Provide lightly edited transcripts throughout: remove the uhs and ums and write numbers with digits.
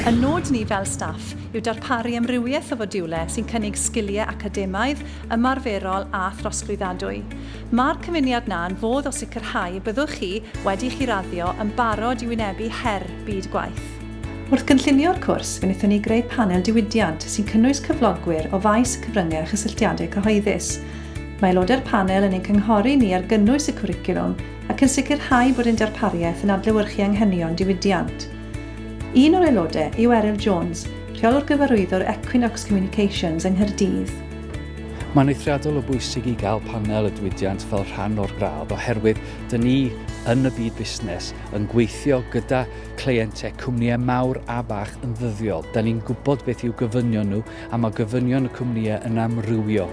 Y nod ni fel staff yw darparu amrywiaeth o fodiwlau sy'n cynnig sgiliau academaidd, ymarferol a throsglwyddadwy. Mae'r cyfuniad 'na yn fodd o sicrhau y byddwch chi, wedi i chi raddio, yn barod i wynebu her byd gwaith. Wrth gynllunio'r cwrs, fe wnaethon ni greu panel diwydiant sy'n cynnwys cyflogwyr o faes y cyfryngau a chysylltiadau cyhoeddus. Mae aelodau'r panel yn ein cynghori ni ar gynnwys y cwricwlwm ac yn sicrhau bod ein darpariaeth yn adlewyrchu anghenion diwydiant. Un o'r aelodau yw Eryl Jones, Rheolwr Gyfarwyddwr Equinox Communications yng Nghaerdydd. Mae'n eithriadol o bwysig i gael panel y diwydiant fel rhan o'r gradd oherwydd dyn ni yn y byd busnes yn gweithio gyda cleientiaid cwmnïau mawr a bach yn ddyddiol. Da ni'n gwybod beth yw gofynion nhw a mae gofynion y cwmnïau yn amrywio.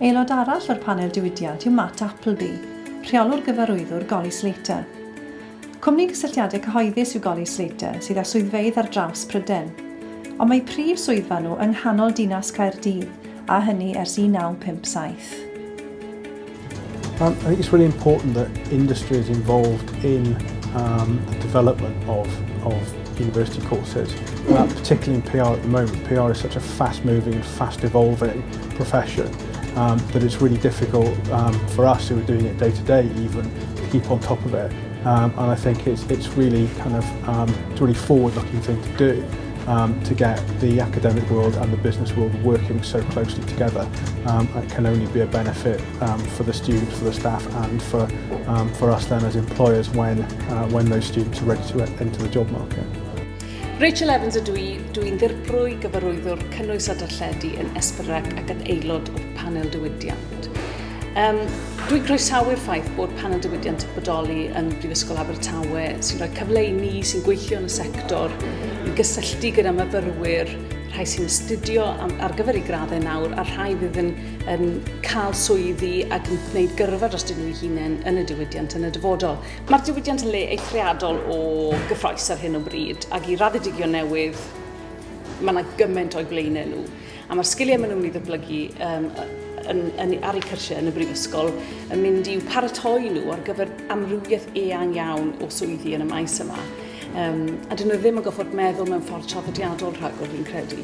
Aelod arall o'r panel diwydiant yw Matt Appleby, Rheolwr Gyfarwyddwr Golley Slater. Cwmni cysylltiadau cyhoeddus yw Golley Slater sydd â swyddfeydd ar draws Prydain. Ond mae prif swyddfa nhw yng nghanol dinas Caerdydd, a hynny ers 1957. Um, I think it's really important that industry is involved in um, the development of, of university courses, uh, particularly in PR at the moment. PR is such a fast-moving and fast-evolving profession um, that it's really difficult um, for us who are doing it day to day even to keep on top of it. Um, and I think it's, it's really kind of um, it's a really forward-looking thing to do um, to get the academic world and the business world working so closely together. Um, it can only be a benefit um, for the students, for the staff and for, um, for us then as employers when, uh, when those students are ready to enter the job market. Rachel Evans ydw i, dwi'n ddirprwy gyfarwyddwr cynnwys a darlledu yn S4C ac yn aelod o'r panel diwydiant. Um, dwi'n croesawu'r ffaith bod panel diwydiant yn bodoli yn Brifysgol Abertawe sy'n rhoi cyfle i ni sy'n gweithio yn y sector i gysylltu gyda myfyrwyr, rhai sy'n astudio ar gyfer eu graddau nawr a rhai fydd yn, yn cael swyddi ac yn gwneud gyrfa dros nhw eu hunain yn y diwydiant yn y dyfodol. Mae'r diwydiant yn le eithriadol o gyffroes ar hyn o bryd, ac i raddedigion newydd, mae yna gymaint o'i blaenau nhw. A mae'r sgiliau maen nhw'n mynd i ddatblygu um, yn, yn, ar eu cyrsiau yn y brifysgol yn mynd i'w paratoi nhw ar gyfer amrywiaeth eang iawn o swyddi yn y maes yma. Um, a dyn nhw ddim yn goffod meddwl mewn ffordd traddodiadol rhagor, fi'n credu.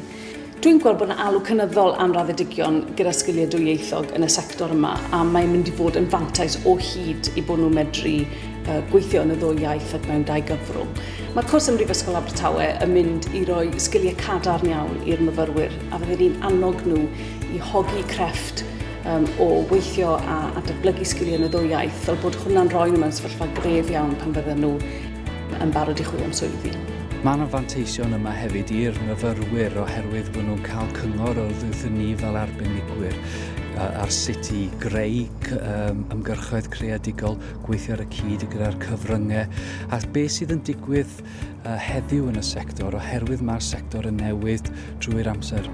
Dwi'n gweld bod yna alw cynyddol am raddedigion gyda sgiliau dwyieithog yn y sector yma a mae'n mynd i fod yn fantais o hyd i bod nhw'n medru uh, gweithio yn y ddwy iaith ac mewn dau gyfrwng. Mae'r cwrs ym Mhrifysgol Abertawe yn mynd i roi sgiliau cadarn iawn i'r myfyrwyr a fydden ni'n annog nhw i hogi crefft um, o weithio a, a datblygu sgiliau yn y ddwy iaith fel bod hwnna'n rhoi nhw mewn sefyllfa gref iawn pan fydden nhw yn barod i chwilio am swyddi. Mae yna fanteision yma hefyd i'r myfyrwyr oherwydd bod nhw'n cael cyngor oddi ni fel arbenigwyr ar sut i greu um, ymgyrchoedd creadigol, gweithio ar y cyd gyda'r cyfryngau, a beth sydd yn digwydd uh, heddiw yn y sector oherwydd mae'r sector yn newid drwy'r amser.